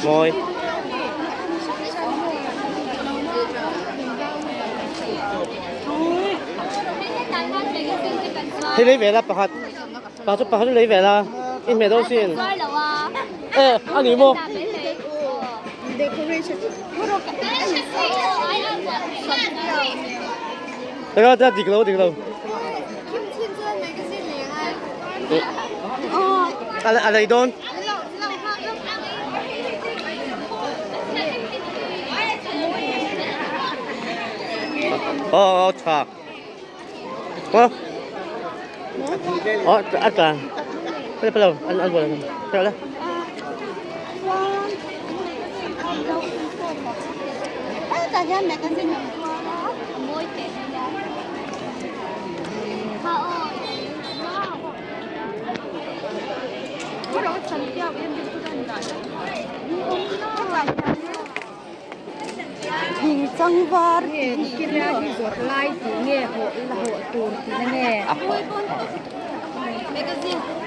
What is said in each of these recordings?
Mawi. Hei lei ve la pakhat. Pakhat chu pakhat chu lei ve la. I hmeh dawn sin. E a ni maw? Teka teka dik lo dik lo. A lei dawn. Aw aw tha. Aw. Aw a tla. Pala pala an an bual. Pala.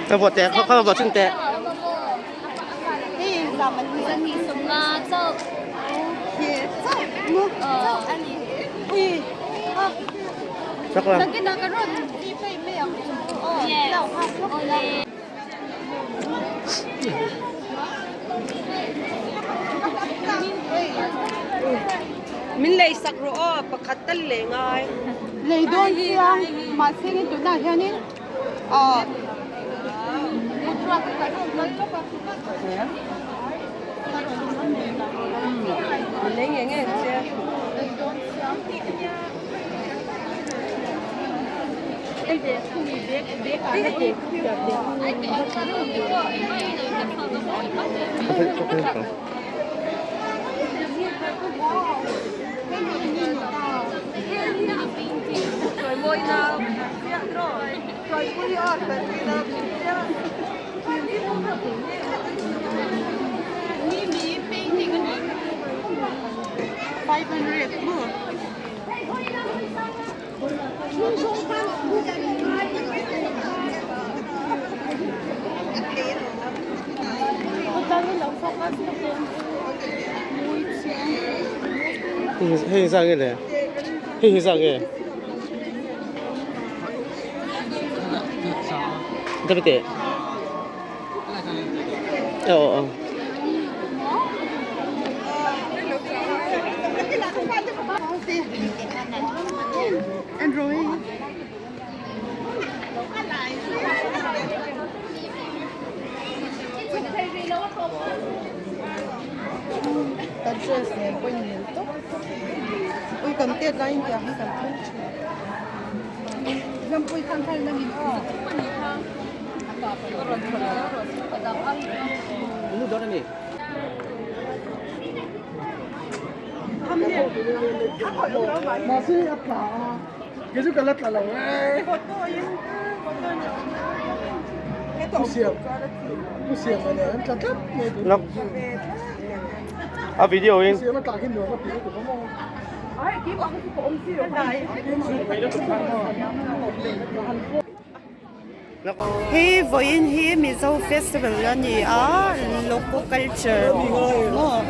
Ka vuah teh, ka vuah chhin teh. Chak la. Min lei sak rawh aw, pakhat tal leh ngai. Lei dawn chiang mahse nge tunah hianin ah Min lei nge nge che. Hei hi zah nge le? Hei hi zah nge? David Aw aw. A video in. Hei vawiin hi Mizo festival a ni a local culture maw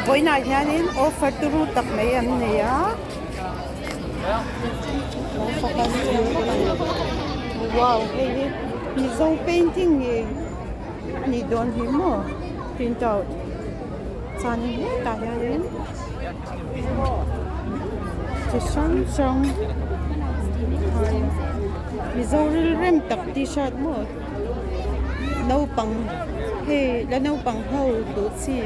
vawiinah hianin offer turu tak mai an nei a wow hei hi Mizo painting ngei a nih dawn hi maw print out chuanin hetah hianin. Chi hrang hrang Mizo rilrem tak t-shirt maw naupang hei la naupang ho duh chi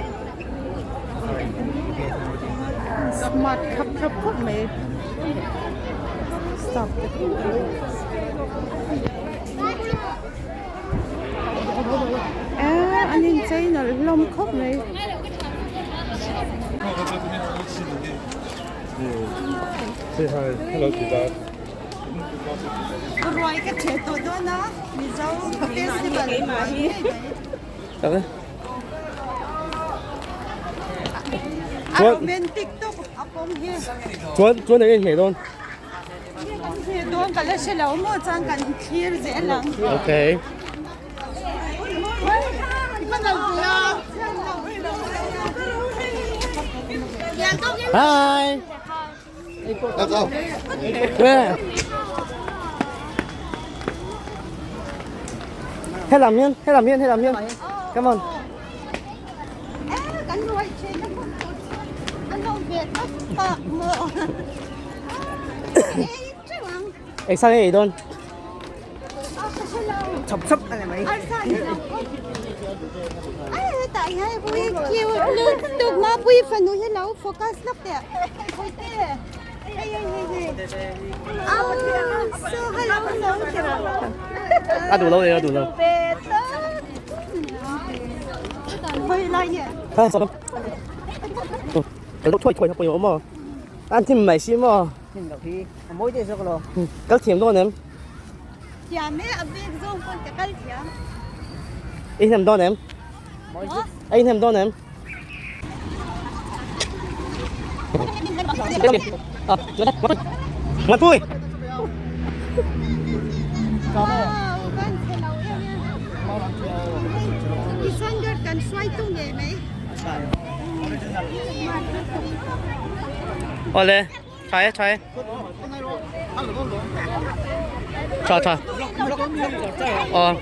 smart thlap thlap khawp mai staff te pawh eh an inchei nalh hlawm khawp mai. Say hi. Hello ti ta. Ruai ka ṭhe tawh dawn a, Mizo festival ruai ngei mai. A romantic tawp a pawm hi. Chuan chuan eng nge dawn? Kan hre dawn ka la hre lo maw chuan kan thlir zel ang. Okay. Hi. Let's go. Yeah. Helam hian, helam hian, helam hian. Come on. Kan ruai ṭhen a hmun tur chu an lo ve tawp tak maw. Ei ṭeuh ang. Eng sa nge ei dawn? A ka hre lo. Chap chap a ni mai. Arsa ni lo phawt. Ai hetah hian pui cute lutuk mapui fanu hi lo focus lawk teh. Hawite. Hei hei hei hei. Ah so hello hello A duh lo e a duh lo. Hawi lai nge. Ha sa Ka lo thuai thuai na pawimawh maw? An thim mai si maw? Thim loh hi a mawi deuh zawk lo. Kal thiam dawn em? Thiam e, a bik zawng pawn ka kal thiam. I hnem dawn em? A i hnem dawn em? Ngapui! Wow, kan chhe lo em em. Kishangarh kan hruaitu ngei mai. Awle, tha e, tha e. Tha tha. Aw.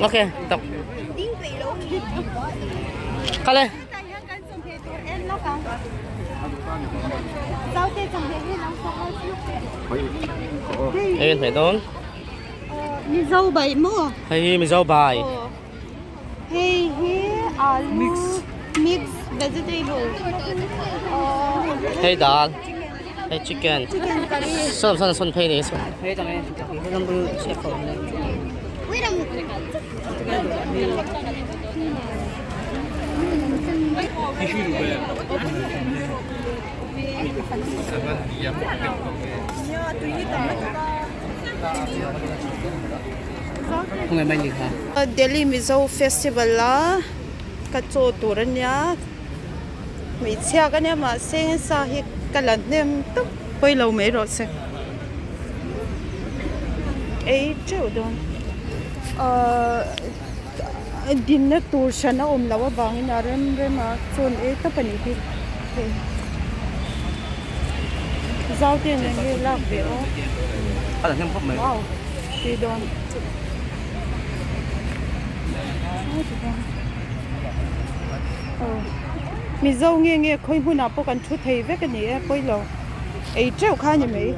Ok, tok. Kal e. Hei hmeh dawn. Mizo bai maw? Hei hi Mizo bai. Hei hi alu mix vegetable. Hei dal. Hei chicken. Sawn sawn sawn phei ni sawn. Delhi Mizo Festival a ka chaw tur a nia hmeichhia ka nia mahse sa hi ka la hnem tawp pawi lo mai rawh se ei teuh dawn ahh dinna tur hran a awm loh avangin a rem rem a chaw an ei tawp a nih hi hei zau te nen nge lak ve aw wow tui dawn aw mizo nge nge khawi hmunah pawh kan thu thei vek a ni e pawilo ei teuh kha a ni mai.